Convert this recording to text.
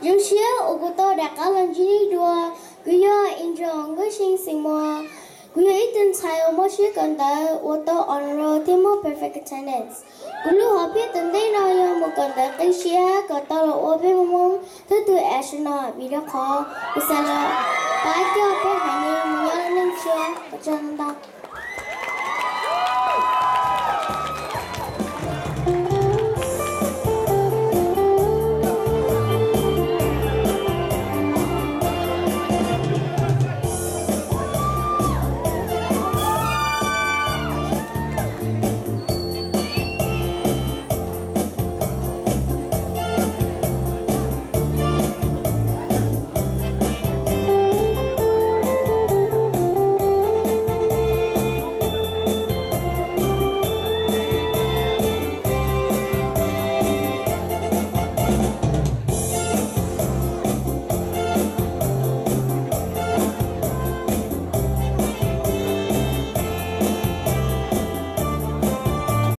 Zoo siab uas kuv tau rov qab los ntsib nej dua. Kuv yog Angel Nkauj See Xeem Muas. Kuv yog ib tug ntxhais uas mob siab kawm ntawv uas tau honor roll thiab muaj perfect attendance. Kuv lub hom phiaj tom ntej no yog mus kawm ntawv qib siab kom tau los ua peb Hmoob thawj tug astronaut, vim rau qhov kuv xav los pab coj peb haiv neeg mus nyob lub neej tshiab. Ua tsaug ntau.